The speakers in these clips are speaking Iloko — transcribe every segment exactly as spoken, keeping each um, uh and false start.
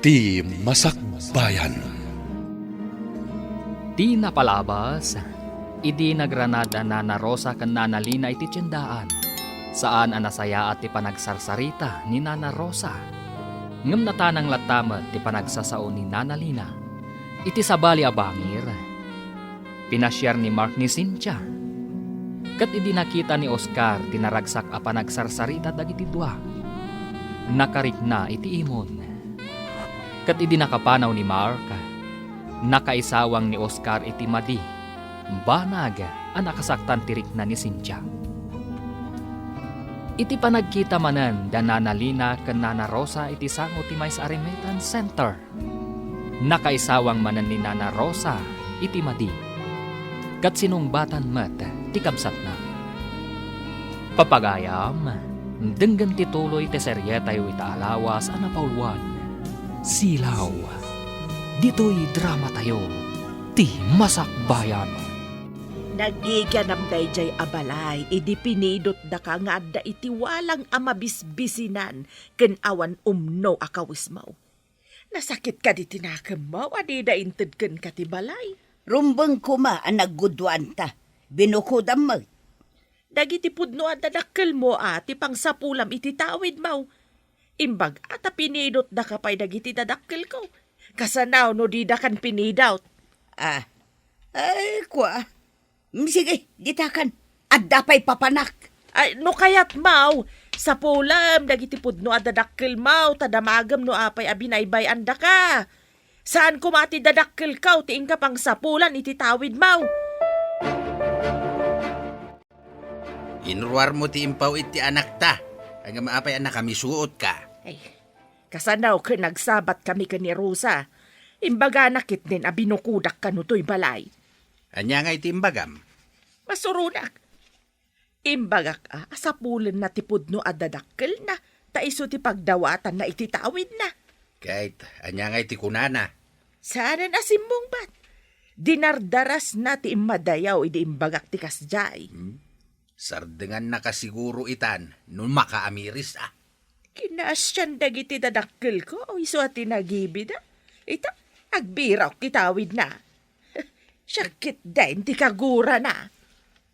Ti Masakbayan. Ti napalabas, idi nagranad da Nana Rosa ken Nana Lina iti tiendaan, saan a nasayaat ti panagsarsarita ni Nana Rosa. Ngem natanang latta met ti panagsasao ni Nana Lina. Iti sabali a bangir, pinasiar ni Mark ni Cynthia. Ket idi nakita ni Oscar ti naragsak a panagsarsarita dagiti dua, nakarikna iti imon. Ket idi nakapanaw ni Mark, nakaisawang ni Oscar iti madi, banag a nakasaktan ti rikna ni Cynthia. Iti panagkita manen da Nana Lina ken Nana Rosa iti sango ti maysa a remittance center, nakaisawang manen ni Nana Rosa iti madi, ket sinungbatan met ti kabsatna. Papagayam, denggen ti tuloy ti serietayo ita a lawas a napauluan, Silaw. Ditoy dramatayo, Ti Masakbayan. Nagiganam daydiay a balay idi pinidotdaka nga adda iti walang a mabisbisinan ken awan umno a kawismo. Nasakit kadi ti nakemmo a dida inted kenka ti balay? Rumbeng koma a nagguduanta. Binukodam met. Dagiti pudno a dadakkelmo a ti pangsapulam iti tawidmo. Imbag a ta pinidotdaka pay dagiti dadakkelko. Kasano no didakan pinidot? Ah. Ay, kua. Mm, sige, ditakan. Adda pay papanak. Ay, no kayatmo, sapulem dagiti pudno a dadakkelmo, ta damagem no apay a binaybay-andaka. Saan koma ti dadakkelko ti inka pangsapulan iti tawidmo. Inruarmo ti impaw iti anakta. Ngem apay a nakamisuotka? Ay, kasano ket nagsabat kami ken ni Rosa? Imbagana ketdin a binukodak kano toy balay. Ania nga iti imbagam? Masuronak. Imbagak a, a sapulenna ti pudno a dadakkelna, ta isu ti pagdawatanna iti tawidna. Ket ania nga iti kunana? Saanen a simmungbat. Dinardarasna ti immadayaw idi imbagak ti kasdiay. Hmm? Sardengannaka siguro itan no makaamiris a. Kinaasian dagiti dadakkelko, isu a tinagibida. Ita, agbirawk ti tawidna. Siak ketdin ti kagurana.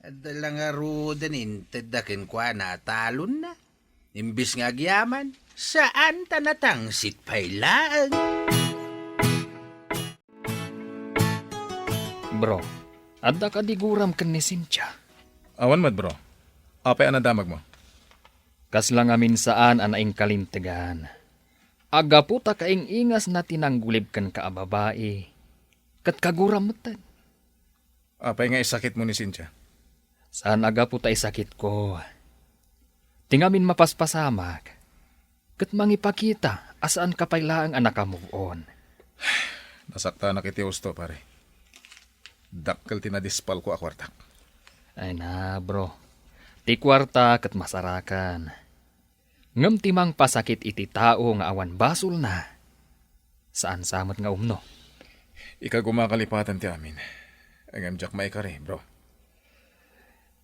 Adda la ngaruden intedda kenkuana a talonna. Imbes nga agyaman, saan ta natangsit pay laeng. Bro, adda kadi guram ken ni Cynthia? Awan met, bro. Apay a nadamagmo? Kasla ngamin saan a naingkalintegan. Aggapu ta kaing-ingasna ti nanggulib kenka a babai, ket kaguram metten. Apay nga isakitmo ni Cynthia? Saan a gapu ta isakitko. Ti ngamin mapaspasamak, ket mangipakita a saanka pay laeng a naka-move on. Nasaktanak iti husto, pare. Dakkel ti nadispalko a kuartak. Ay na, bro. Ti kuarta ket masarakan. Ngem ti mangpasakit iti tao nga awan basolna, saan sa met nga umno. Ikagumakalipatan ti amin. Ngem diak maikari, bro.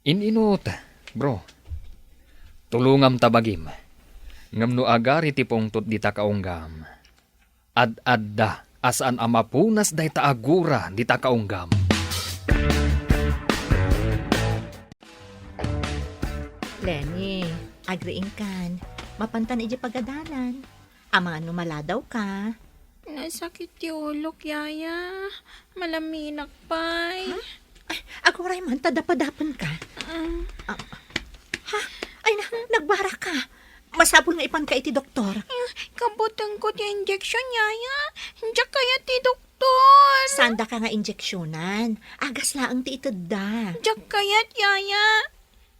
In-inut, bro. Tulongam ta bagim. Ngem no agari ti pungtot dita kaunggam, ad-adda a saan a mapunas dayta a gura dita kaunggam. Lenny, agriingkan. Mapantan iti pagadalan. Amangan no maladawka. Nasakit ti ulok, Yaya. Malaminak pay. Ha? Ay, aguray man, ta dapadapenka. Mm. Ah, ha? Ay na, nagbaraka. Masapul nga ipanka iti doktor. Eh, kabutengko ti injection, Yaya. Diak kayat ti doktor. Saandaka nga injeksionan. Agas laeng ti itedda. Diak kayat, Yaya.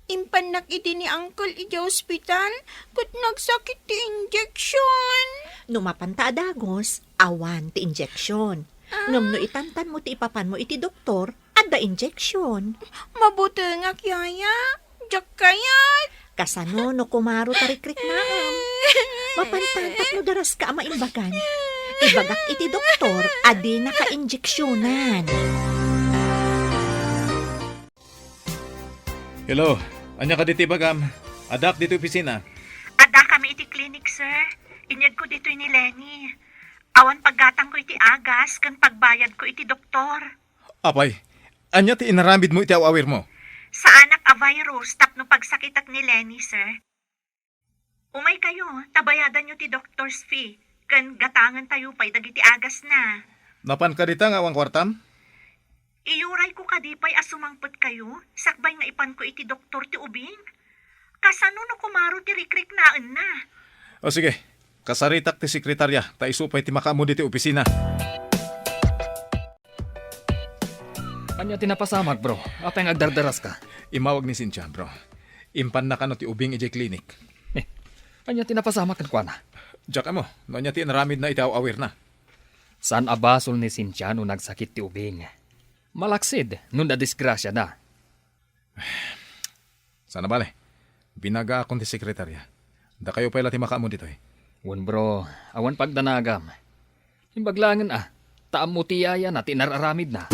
Impannak idi ni Uncle idiay ospital, ket nagsakit ti injection. No mapanta a dagus, awan ti injection. Ah. Ngem no itantanmo ti ipapanmo iti doktor, adda injection. Mabutengak, Yaya. Diak kayat. Kasano no kumaro ta rikriknaem? Mapanta tapno daraska a maimbagan. Ibagak iti doktor a dinaka injeksionan. Hello, ania kadi ti ibagam? Addaak ditoy opisina. Addakami iti clinic, sir. Inyegko ditoy ni Lenny. Awan paggatangko iti agas ken pagbayadko iti doktor. Apay, ania ti inaramidmo iti aw-awirmo? Saanak a virus tapno pagsakitek ni Lenny, sir. Umaykayo, ta bayadanyo ti doctor's fee, ken gatangentayo pay dagiti agasna. Napan kadita nga awan kuartam? Iyurayko kadi pay a sumangpetkayo, sakbay nga ipanko iti doktor ti ubing? Kasano no kumaro ti rikriknaenna? O sige, kasaritak ti sekretarya, ta isu pay ti makaammo ditoy opisina. Ania ti napasamak, bro? Apay nga agdardaraska? Immawag ni Cynthia, bro. Impanna kano ti ubing idiay klinik. Eh, ania ti napasamak kenkuana? Diak ammo, no ania ti inaramidna iti aw-awirna. Saan a basol ni Cynthia no nagsakit ti ubing. Malaksid no nadisgrasiada. Saan a bale, binagaakon ti sekretarya. Dakayo pay la ti makaammo ditoy. Wen, bro, awan pagdanagam. Imbag laengen a, ta ammo ti yayana ti inar-aramidna.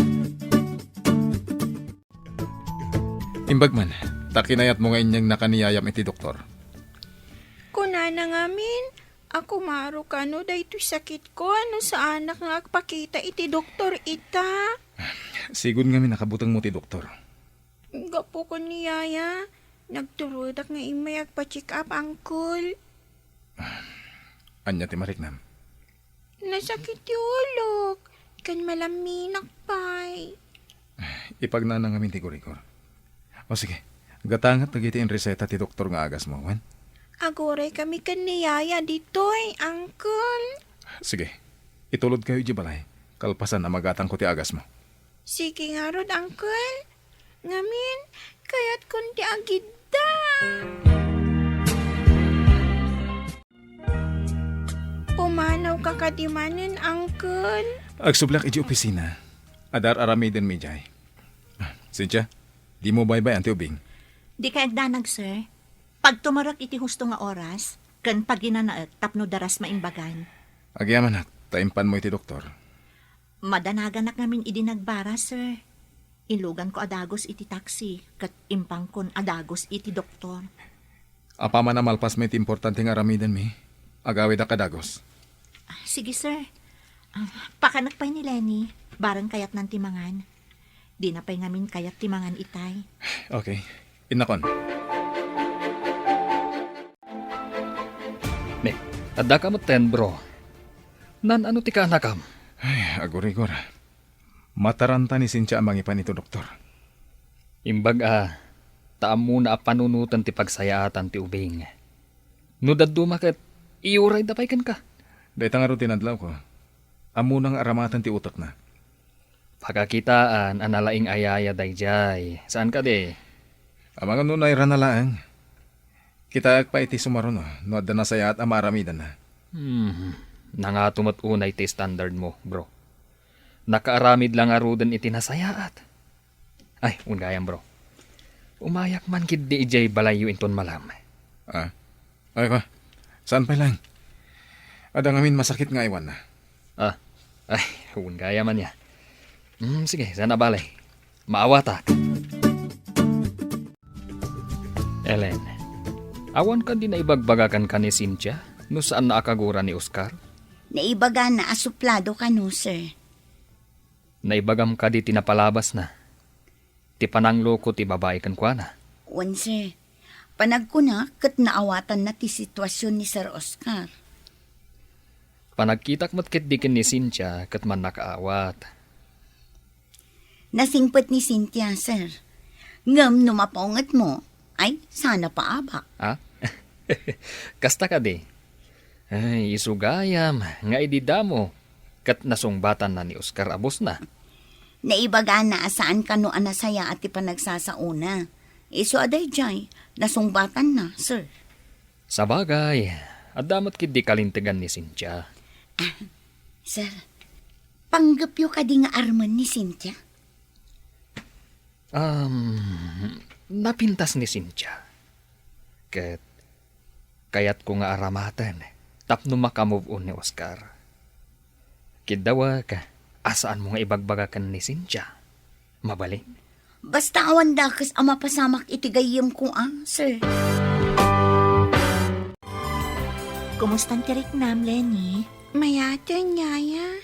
Imbag man, ta kinayatmo nga inyannaka ni yayam iti doktor. Kunana ngamin a kumaro kano daytoy sakitko no saanak nga agpakita iti doktor ita. Sigud ngamin a kabutengmo ti doktor. Gapu ken ni yaya, nagtulodak nga immay agpa-check up, uncle. Ania ti mariknam? Nasakit ti ulok, ken malaminak pay. Ipagnana ngamin ti gurigor. O sige, gatanget dagiti inreseta ti doktor nga agasmo, wen? Aguray kami ken ni yaya ditoy, uncle. Sige, itulod kayo iti balay. Kalpasan a magatangko ti agasmo. Sige ngarud, uncle. Ngamin, kayatkon ti agidda. Pumanawka kadi manen, uncle? Agsublak iti opisina. Adda ar-aramidenmi idiay. Ah, Cynthia, dimo baybay-an ti ubing? Dikay agdanag, sir. Pagtumerek iti husto nga oras, ken paginanaek tapno daras maimbagan. Agyamanak, ta impanmo iti doktor. Madanaganak ngamin idi nagbara, sir. Iluganko a dagus iti taxi, ket impangkon a dagus iti doktor. Apaman a malpasmi iti importante nga aramidenmi, agawidak a dagus. Ah, sige, sir. Ah, pakanek pay ni Lenny, bareng kayatnan ti mangan. Dina pay ngamin kayat ti mangan itay. Okay. Innakon. Ne, addaka metten, bro. Naan-ano ti kaanakam? Ay, agurigor. Mataranta ni Cynthia a mangipan iti doktor. Imbag a, ta ammona a panunoten ti pagsayaatan ti ubing. No dadduma ket, iyurayda pay kenka. Dayta ngarud ti nadlawko. Ammona nga aramaten ti utekna. Pakakitaan a nalaing a yaya daydiay. Saan kadi? Amangan no nairana laeng. Kitaek pay iti sumaruno no adda nasayaat a maaramidanna. Hmm, nangato met unay ti standard mo, bro. Nakaaramid la ngaruden iti nasayaat. Ay, wen gayam, bro. Umayak man ketdi idiay balayyo inton malam. Ah? Ay, kwa. Saan pay laeng? Adda ngamin masakit nga aywanna. Ah, ay, wen gayam ania. Hmm, sige, saan a bale. Maawatak. Ellen, awan kadi naibagbagakan ken ni Cynthia no saanna a kagura ni Oscar? Naibagana a suplado kano, sir. Naibagam kadi ti napalabasna? Ti panangloko ti babai kenkuana? Wen, sir. Panagkuna ket naawatanna ti situasion ni Sir Oscar. Panagkitak met ketdi ken ni Cynthia ket mannakaawat. Nasingpet ni Cynthia, sir. Ngem no mapaungetmo, ay, saan a paabak. Ha? Kasta kadi? Ay, isu gayam nga idi damo ket nasungbatanna ni Oscar a bosna. Naibagana a saan kano a nasayaat ti panagsasaona. Isu a daydiay, nasungbatanna, sir. Sabagay, adda met ketdi kalintegan ni Cynthia. Ah, sir, panggepyo kadi nga armen ni Cynthia? Um, napintas ni Cynthia. Ket kayatko nga aramaten tapno maka-move on ni Oscar. Kiddawek a saanmo nga ibagbaga ken ni Cynthia. Mabalin? Basta awan dakes a mapasamak iti gayyemko, a, sir. Kumustan ti riknam, Lenny? Mayaten, Yaya.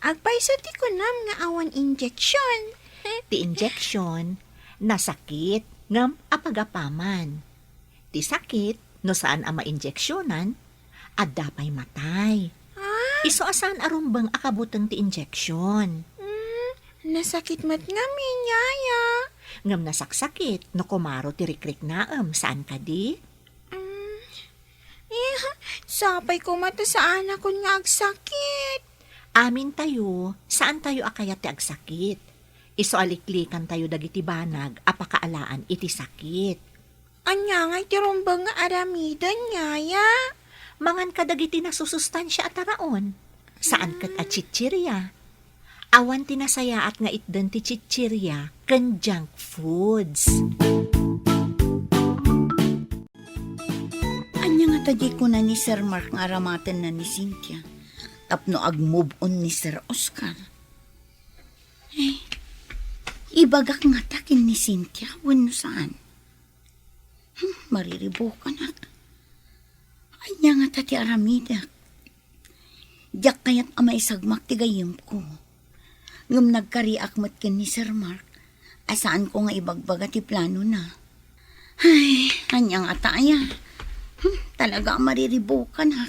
Agpayso ti kunam nga awan injection. Ti injection, nasakit, ngem apagapaman. Ti sakit, no saan a mainjeksionan, adda pay matay. Ah? Isu a saan a rumbeng a kabuteng ti injection. Hmm, nasakit met ngamin, Yaya. Ngem nasaksakit no kumaro ti rikriknaem, saan kadi? Mm. Eh, sapay koma ta saanakon nga agsakit. Amintayo, saantayo a kayat ti agsakit. Isu a liklikantayo dagiti banag a pakaalaan iti sakit. Ania ngay ti rumbeng nga aramiden, Yaya? Mangan kadagiti nasusustansia a taraon. Saan ket a chichiria. Awan ti nasayaat nga itden ti chichiria ken junk foods. Ania ngata diay kuna ni Sir Mark nga aramatenna ni Cynthia tapno ag-move on ni Sir Oscar? Eh, ibagak ngata ken ni Cynthia wenno saan? Hmm, mariribukanak. Ania ngata ti aramidek? Diak kayat a maisagmak ti gayyemko. Ngem nagkariak met ken ni Sir Mark a saanko nga ibagbaga ti planona. Ay, ania ngata aya? Hmm, talaga a mariribukanak.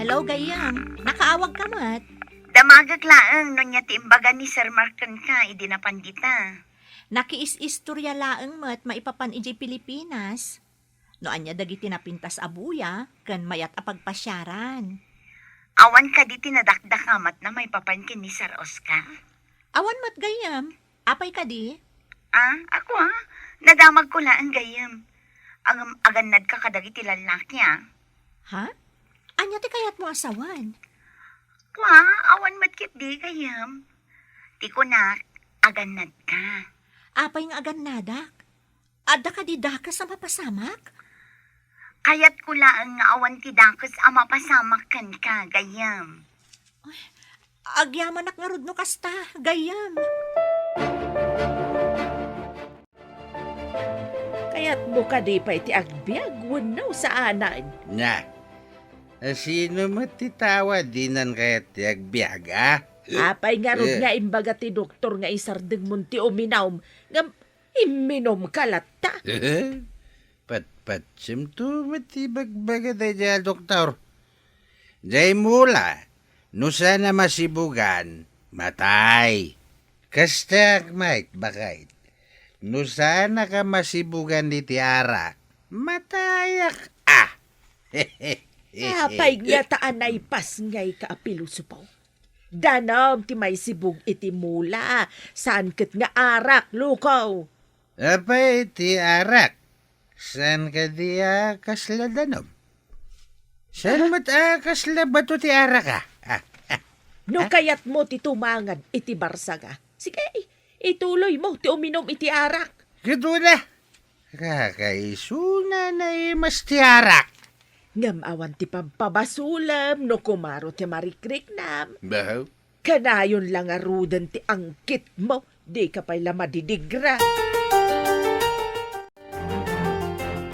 Hello, gayyem. Nakaawagka met? Damagek laeng no ania ti imbaga ni Sir Mark kenka idi napan dita. Nakiis-istoria laeng met maipapan idiay Pilipinas. No ania dagiti napintas a buya ken mayat a pagpasiaran. Awan kadi ti nadakdakamatna maipapan ken ni Sir Oscar? Awan met, gayyem. Apay kadi? Ah, ako, ah. Nadamagko laeng, gayyem. Ngem agannadka kadagiti lallaki, ah. Ha? Ania ti kayatmo a sawen? Kua, awan met ketdi, gayyem. Ti kunak, agannadka. Apay nga agannadak? Adda kadi dakes a mapasamak? Kayatko laeng nga awan ti dakes a mapasamak kenka, gayyem. Ay, agyamanak ngarud no kasta, gayyem. Kayatmo kadi pay ti agbiag wenno saanen? Na, sino met ti tao a dinan kayat ti agbiag, a? Apay ngarud Eh. nga imbaga ti doktor nga isardengmon ti uminum ngem imminumka latta? Patpatsemto met ti ibagbaga daydiay a doktor. Diay mula, no saan a masibugan, matay. Kastaak met, baket. No saanak a masibugan iti arak, matayak a. Apay ngata a naipasngayka a pilosopo? Danum ti maisibug iti mula, saan ket nga arak, luko. Apay ti arak? Saan kadi a kasla danum? Saan met a kasla bato ti arak, a? A, a, No a? Kayatmo ti tumangad iti barsaga, sige, ituloymo ti uminum iti arak. Ket una, kakaisuna naimas ti arak. Ngem awan ti pampabasolem no kumaro ti marikriknam. Bahaw. Kanayon la ngaruden ti angkitmo, dika pay la madidigra.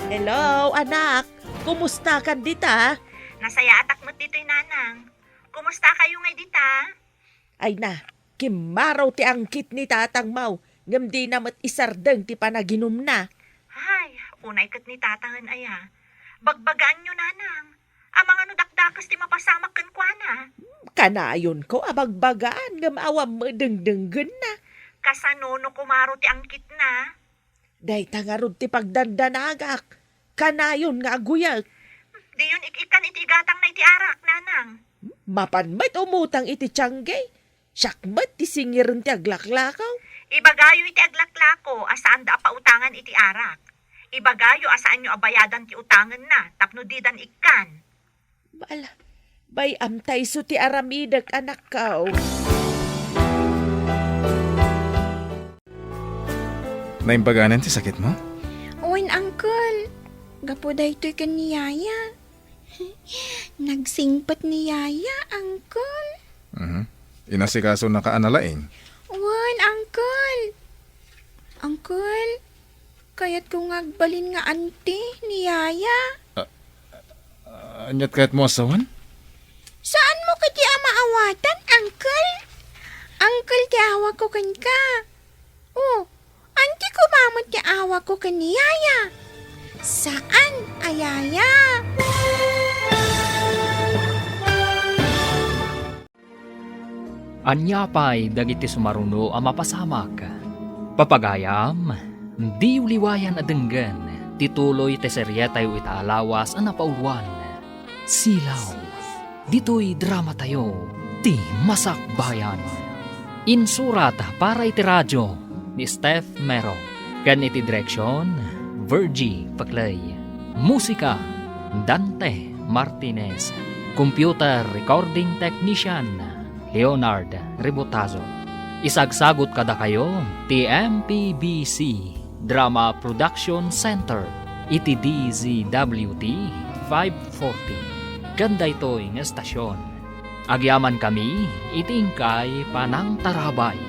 Hello, anak. Kumustakan dita? Nasayaatak met ditoy, nanang. Kumustakayo ngay dita? Ay na, kimmaro ti angkit ni tatangmo, ngem dina met isardeng ti panaginumna. Ay, unay ket ni tatangen aya. Bagbagaanyo, nanang. Amangan no dakdakes ti mapasamak kenkuana. Kanayonko a bagbagaan ngem awan met dengdenggenna. Kasano no kumaro ti angkitna? Dayta ngarud ti pagdandanagak. Kanayon nga aguyek. Diyon ik-ikkan iti igatangna iti arak, nanang. Mapan met umutang iti tiangge. Siak met ti singiren ti aglaklako. Ibagayo iti aglaklako a saanda a pautangan iti arak. Ibagayo a saanyo a bayadan ti utangenna tapno didan ikkan. Bala, bay-am ta isu ti aramidek, anakko. Naimbaganan ti sakitmo? Wen, Uncle. Gapu daytoy ken ni Yaya. Nagsingpet ni Yaya, Uncle. Mhm. Inasikasonaka a nalaing? Wen, Uncle. Uncle, kayatko nga agbalin nga anti ni Yaya. Ah, Aniat kayatmo a sawen? Saanmo kadi a maawatan, Uncle? Uncle ti awagko kenka. Oh, anti koma met ti awagko ken ni Yaya? Saan a Yaya. Ania pay dagiti sumaruno a mapasamak? Papagayam, diyo liwayan a denggen ti tuloy ti serietayo ita a lawas a napauluan, Silaw. Ditoy dramatayo, ti Masakbayan. Insurat para iti radio ni Steph Mero, ken iti direksyon, Virgie Paclay. Musika, Dante Martinez. Computer recording technician, Leonard Rebotazo. Isagsagut kadakayo ti M P B C Drama Production Center iti D Z W T five forty. Ken daytoy nga estasion, agyamankami iti inkay panangtarabay.